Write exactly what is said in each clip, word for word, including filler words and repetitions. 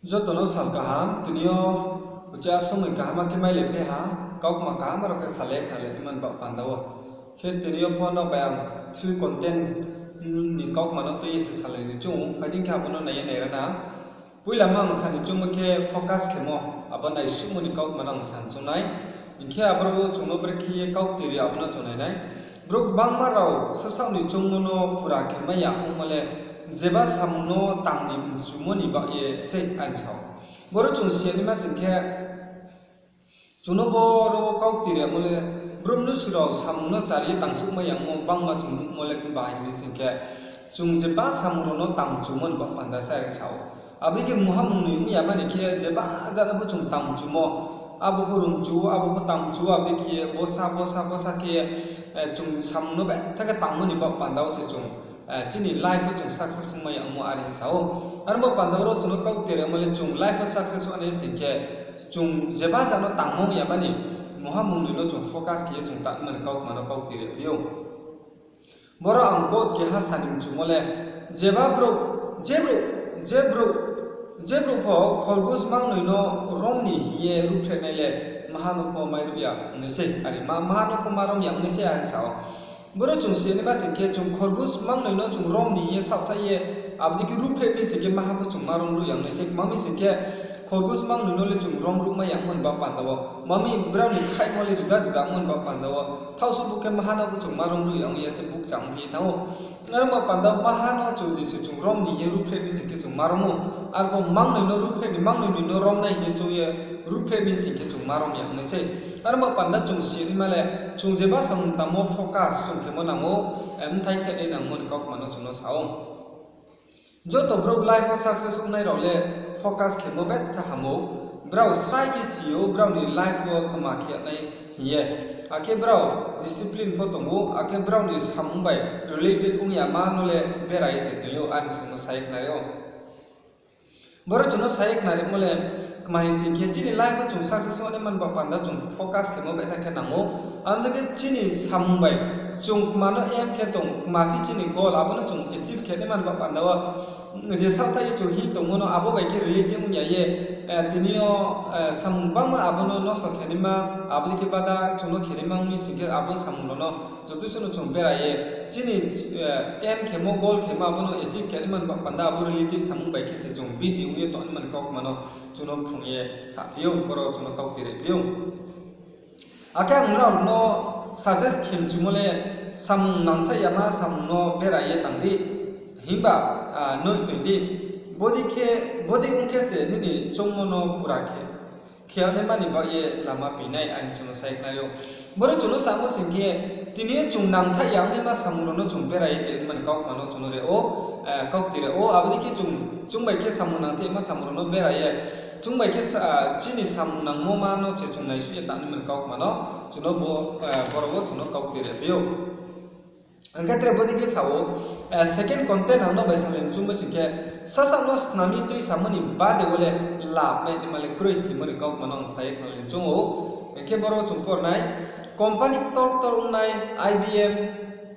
Joto no sal kaham, tini yo uchih somoi kaham khe mailai phi ha, kaukma kaham rao khe salai khnalai naima ni baoh panda wo. Khe tini yo pho no bai ang three content ni kaukma no tui ye se salai ni chung, phai di khe abo no nai ye nai ra na. Poila ma ang sa ni chungmo khe focus khemo, abo naisuhmo ni kaukma no ang sa ni chung nai. Hing khe aboro wo chung no brekhe ye kaukti ri abo no chung nai nai. Brouh gbangma rao sasaoh ni chungmo no pura khe mai ya ongmo le, jeba samung no tang ni mchumo ni baoh ye sei, ani sa ou. Boro chung si ya naima sing khe, chung no boro wo kaukti ri amo le, brouh mnusu rao samung no chari ye tangsuh mai yangmo gbangma chung nuhmo le, himba hing mi sing khe, chung jeba samung rao no tang mchumo ni baoh panda se, ani sa ou. Abo dei khe mungha mungnoi ong ya mani khe jeba jat no pho chung tang mchumo, abo pho rung mchu ou, abo pho tang mchu ou, abo dei khe bosa, bosa, bosa khe, chung samung no betha khe tangmo ni baoh panda wo se chung, chini life wo chung success ongmai yagmo are hing sa ou. Aro baoh panda wo ro chung no kaukti ri amo le chung life wo success ong nai sing khe, chung jeba jat no tangmo ong ya mani, mungha mungnoi no chung focus khe ye chung tangma ni kaukma no kaukti ri phi ou. Boro ang quote keha sa ni mchumo le, jeba brouh, je brouh, je brouh, je brouh pho khorgos mangnoi no rom ni hing ye ruhphreh nai le, maha no pho mairuh ya ong nai sei, are ma, maha no pho ma rom ya ong nai sei, ani sa ou. Boro chung si ya naima sing khe, chung khorgos mangnoi no chung rom ni hing ye saohthaih ye, abo dei khe ruhphreh mi sing khe maha pho chung ma rom ruh ya ong nai sei, ma mi sing khe, khorgos mangnoi no le chung rom ruh mai yagmo ni baoh panda wo, ma mi brao ni khaihmo le juda juda ongmo ni baoh panda wo, thaohsuh bu khe maha no pho chung ma rom ruh ya ong ye se bukcha ongphi ye thanng ou. Aro baoh panda maha no chung jesuh chung rom ni hing ye ruhphreh mi sing khe chung ma rom ou. Arpho mangnoi no ruhphreh ni, mangnoi noi no rom nai hing ye chung ye ruhphreh mi sing khe chung ma rom ya ong nai sei. Aro baoh panda chung si ya naima le, chung jeba samung tangmo focus chung khemo nang ou, mthai khe nai nangmo ni kaukma no chung no sa ou. Joto brouh life wo success ongnai rao le focus khemo betha ham ou, brao srai khe si ou brao ni life wo tma khe nai hing ye. Akhe brao discipline pho tong ou, akhe brao ni samung bai related ong ya ma no le bera ye se tong ou, ani chung no sa ye khnari ou. Boro chung no sa ye khnarimo le, kma hing sing khe, chini life wo chung success ong naima ni baoh panda chung focus khemo betha khe nang ou. Abo je khe chini samung bai chung kma no aim khe tong, kma phi chini goal, abo no chung achieve khe naima ni baoh panda wo, je saohthaih ye chung hing tongmo no abo bai khe relating ong ya ye, tini yo samung gbangma abo no nosto khe naima, abo dei khe bada chung no khe naima ong mi sing khe abo samung rao no joto suh no chung bera ye, chini aim khemo, goal khemo abo no achieve khe naima ni baoh panda abo related samung bai khe se chung busy ong ye tong naima ni kaukma no chung no phrung ye saphi ou, boro chung no kaukti ri phi ou. Akhe ang nrao no suggest khe mchumo le, samung nangthaih yama samung no bera ye tang di, himba noih toi di, bodei ong khe se nini choungmo no pura khe, khe naima ni baoh ye lama phi nai, ani chung no sa ye khnari ou. Boro chung no samo sing khe, tini yo chung nangthaih ya ong naima samung rao no chung bera ye tong naima ni kaukma no chung no ri ou, kaukti ri ou, abo dei khe chung, chung bai khe samung nangthaih yama samung rao no bera ye, chung bai khe chini samung nangmo ma no se chung naisuh ye tang naima ni kaukma no chung no bo, boro wo chung no kaukti ri phi ou. Ang khe tre bodei khe sa ou, second content ang no bai salai mchumo sing khe, sasaoh no snam ye tuisamo ni bade wo le lab mai naima le kroi hingmo ni kaukma no ang sa ye khnalai mchumo ou. Hing khe boro chung por nai, company ktor ktor ongnai, I B M,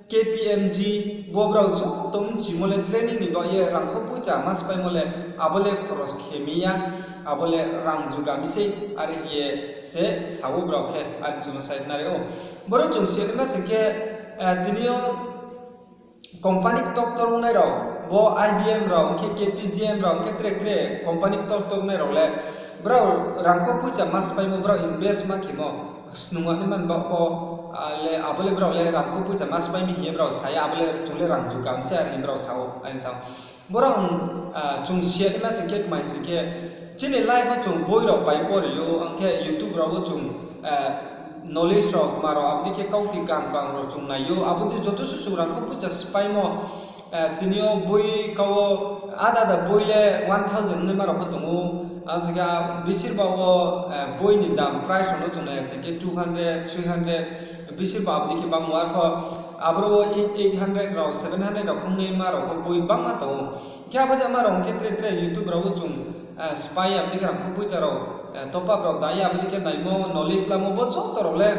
K P M G, bo brao joto mchimo le training ni baoh ye rangkho poicha ma spaimo le, abo le khoros khe mi ya, abo le rang juga mi sei, are hing ye se sa ou brao khe, ani chung no sa ye khnari ou. Boro chung si ya naima sing khe, tini yo company ktor ktor ongnai rao, bo I B M rao, hing khe K P M G rao, hing khe tre tre company ktor ktor ongnai rao le, brao rangkho poicha ma spaimo, brao invest ma khemo, snung ya naima ni baoh pho, le abo le brao le rangkho poicha ma spái mi hing ye brao sa ya, abo le chung le rang juga mi sei, are hing brao sa ou, ani sa ou. Boro ang, chung si ya naima sing khe, kmai sing khe, chini life wo chung boi rao pai pori ou, ang khe YouTube rao wo chung knowledge rao, kma rao, abo dei khe kaukti kaham kaham rao chung nai ou, abo dei joto suh chung rangkho poicha spaimo, tini yo boi ka wo, ada ada boi le one thousand naima rao pho tong ou, ang sing khe, bisir ba wo, boi ni dam price rao no chung nai sing khe two hundred, three hundred, bisir ba abo dei khe bang ou, arpho aboro wo eight hundred rao, seven hundred rao khong naima rao pho boi gbangma tong ou. Khe abo dei ma rao hing khe tre tre YouTube rao wo chung spái abo dei khe rangkho poicha rao, top up rao dai ye abo dei khe naimo, knowledge lamo, bo joto rao le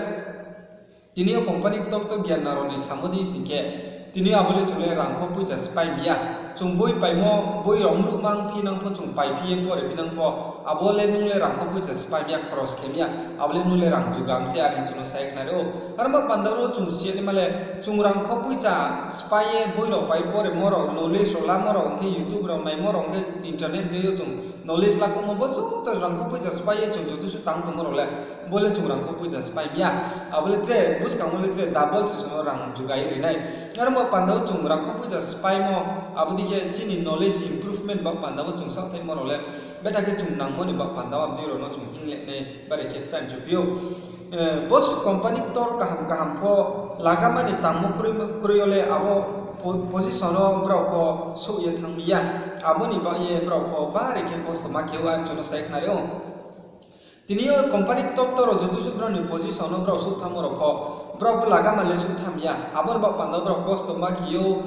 tini yo company ktor ktor giyan na rao ni samo dei sing khe, tini yo abo le chung le rangkho poicha spái mi ya. Chung boi paimo, boi rao mruh mang phi nang pho, chung pai phi ye pore phi nang pho, abo le nung le rangkho poicha spái mi ya, khoros khe mi ya, abo le nung le rang juga mi se, are chung no sa ye khnari ou. Aro ba panda wo chung si ya naima le, chung rangkho poicha spái ye boi rao pai poremo rao, knowledge rao lamo rao, hing khe YouTube rao naimo rao, hing khe internet dei yo chung knowledge lakhouhmo, bo joto rangkho poicha spái ye chung joto suh tang tongmo rao le, bo le chung rangkho poicha spái mi ya. Abo le tre buskang wo le tre double se chung no rang juga ye ri nai. Aro ba panda wo chung rangkho poicha spáimo, abo dei khe chini knowledge improvement ba panda wo chung saohthaihmo rao le, betha khe chung nangmo ni ba panda wo abo dei rao no chung hinng le nai, bare khe kchaimchu phi ou. Bo suh company ktor kaham kaham pho lagama ni tangmo kroi, kroi yo le abo po-, position wo brao pho souh ye thanng mi ya. Abo ni baoh ye brao pho bare khe kosto ma khe ou, ang chung no sa ye khnari ou. Tini yo company ktor ktor rao joto suh brao ni position wo brao souh thanngmo rao pho, brao pho lagama le souh thanng mi ya. Abo ni ba panda wo brao kosto ma khe ou,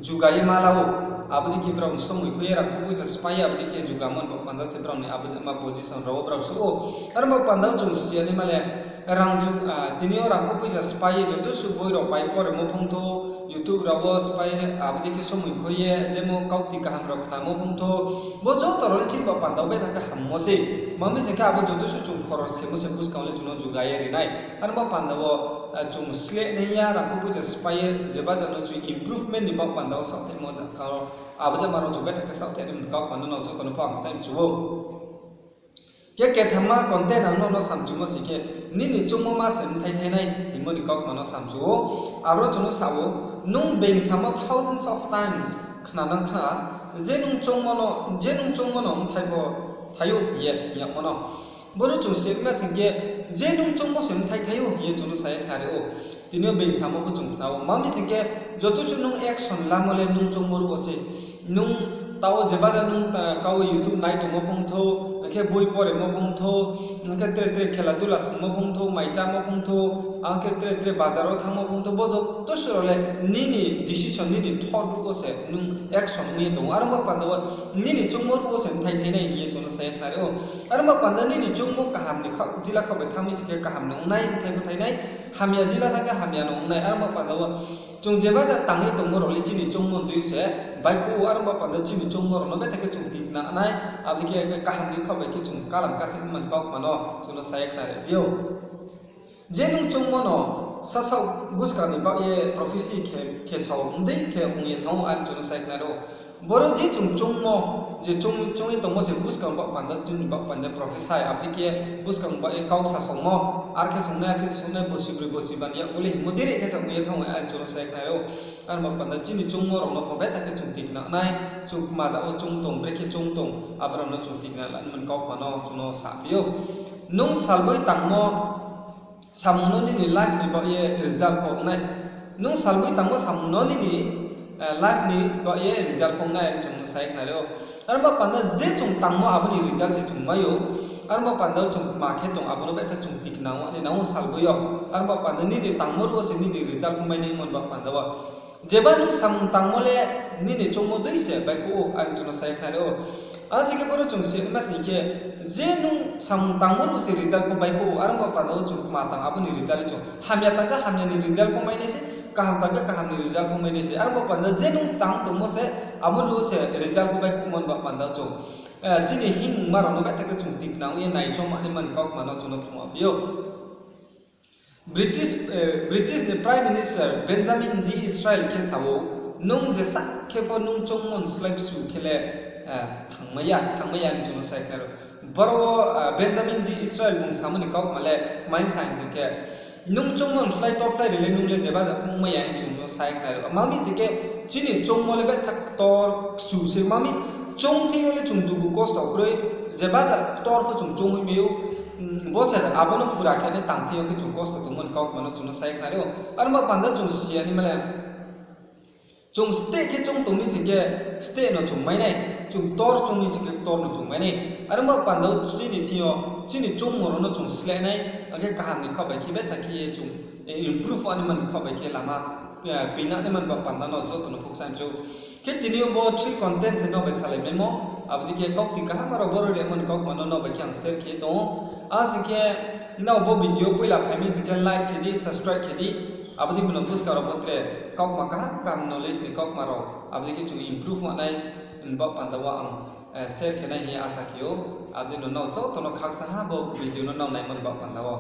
juga ye ma la ou. Abo dei khe brao ni somoi khui ye rangkho poicha spái ye, abo dei khe jugamo ni ba panda se brao ni abo je ma position rao wo brao souh ou. Aro ba panda wo chung si ya naima le, rang ju-, tini yo rangkho poicha spái ye joto suh boi rao pai poremo phung thou, YouTube rao wo spái ye, abo dei khe somoi khui ye jemo kaukti kaham rao khnamo phung thou, bo joto rao le chini ba panda wo betha khe hammo se. Ma mi sing khe abo joto suh chung khoros khemo se buskang wo le chung no juga ye ri nai. Aro ba panda wo chung sleh nai ya, rangkho poicha spái ye, je baja no chung improvement ni ba panda wo saohthaihmo ja kha rao, abo je ma rao chung betha khe saohthaih nai mani kaukma no joto no pho ang kchaimchu ou. Khe kethamma content ang no no samchumo sing khe, nini choungmo ma se bthai thai nai hingmo ni kaukma no samchu ou. Aro chung no sa ou, nung being samo thousands of times khna nang khna, je nung choungmo no, je nung choungmo no bthai pho thai ou hing ye hing yagmo no. Boro chung sima sing khe, je nung choungmo se bthai thai ou hing ye chung no sa ye khnari ou. Tini yo being samo pho chung khna ou. Ma mi sing khe, joto suh nung action lamo le nung choungmo ruh wo se. Nung tao je baja nung, kau wo YouTube nai tongmo phung thou, akhe boi poremo phung thou, akhe tre tre khela dula thungmo phung thou, mai chámo phung thou, akhe tre tre bazar wo thanngmo phung thou, bo joto suh rao le nini decision, nini thought ruh wo se nung action ong ye tong ou. Aro ba panda wo nini choungmo ruh wo se bthai thai nai hing ye chung no sa ye khnari ou. Aro ba panda nini choungmo kaham ni kha-, jila khaoh bai thanng mi sing khe kaham no ong nai, bthai pho thai nai, hamya jila thanng khe hamya no ong nai. Aro ba panda wo chung je baja tang ye tongmo rao le chini choungmo dei se baihkhouh ou, aro ba panda chini choungmo rao no betha khe chung tikna nai, abo dei khe kaham ni khaoh bai khe chung kalam kase mani kaukma no chung no sa ye khnari phi ou. Je nung choungmo no sasaoh buskang ni baoh ye prophecy khe, khe sao mdei khe ong ye thanng ou, are chung no sa ye khnari ou. Boro je chung choungmo, je choung, choung ye tongmo se buskang ba panda, chini ba panda prophecy, abo dei khe buskang ba ye kau sasaomo, ar khe songnai, ar khe songnai, bosi broi bosi ba ni yakgu le hingmo dei re khe sa ong ye thanng ou, are chung no sa ye khnari ou. Aro ba panda chini choungmo rao no pho betha khe chung tikna nai, chung kma ja wo choung tong, brekhe choung tong, abo rao no chung tikna la mani kaukma no chung no saphi ou. Nung salboi tangmo samung no nini life ni baoh ye result pho ong nai. Nung salboi tangmo samung no nini life ni baoh ye result pho ong nai, are chung no sa ye khnari ou. Aro ba panda je chung tangmo abo ni result se chung mai ou. Aro ba panda wo chung kma khe tong abo no betha chung tikna nang ou, ani nang ou salboi yo. Aro ba panda nini tangmo ruh wo se nini result pho mai nai hingmo ni ba panda wo. Jeba nung samung tangmo le nini choungmo dei se baihkhouh ou, are chung no sa ye khnari ou. Aro sing khe boro chung sima sing khe, je nung samung tangmo ruh se result pho baihkhouh ou, aro ba panda wo chung kma tang abo ni result le chung hamya tang khe hamya ni result pho mai nai se, kaham tang khe kaham ni result pho mai nai se. Aro ba panda je nung tang tongmo se, abo ni ruh wo se result pho baihkhouhmo ni ba panda wo chung chini hingma rao no betha khe chung tikna ong ye naichom mani mani kaukma no chung no phrungma phi ou. British, British ni Prime Minister Benjamin Disraeli khe sa ou, nung jesa khe pho nung choungmo ni slái kchu khe le thanngmai ya, thanngmai ya hing chung no sa ye khnari ou. Boro wo Benjamin Disraeli bung samo ni kaukma le kmai sa hing sing khe, nung choungmo ni slái tor khlai ri le nung le jeba ja ongmai ya hing chung no sa ye khnari ou. Ma mi sing khe, chini choungmo le betha ktor kchu se, ma mi choung thing yo le chung dugu kosto kroi, jeba ja ktor pho chung choung hoih mai ou. Bo se abo no pura khe nai tang thing yo khe chung kosto tongmo ni kaukma no chung no sa ye khnari ou. Aro ba panda chung si ya naima le, chung steh khe choung tong mi sing khe steh no chung mai nai, chung ktor choung mi sing khe ktor no chung mai nai. Aro ba panda wo chini thing yo, chini choungmo rao no chung sleh nai, akhe kaham ni khaoh bai khe betha khe ye chung improve ani mani khaoh bai khe lama pina nai mani ba panda no joto no phukchang chu. Khe tini yo bo three content se nrao bai salai maimo, abo dei khe kaukti kaham rao boro rimo ni kaukma no nrao bai khe ang share khe tong ou. Ang sing khe nrao bo video poila phai mi sing khe like khe di, subscribe khe di. Abo dei bo no buskang rao pho tre kaukma kaham kaham knowledge ni kaukma rao abo dei khe chung improve ma nai ni baoh panda wo ang share khe nai hing ye asa khe ou. Abo dei no nrao joto no khakchang ha bo video no nrao naimo ni baoh panda wo.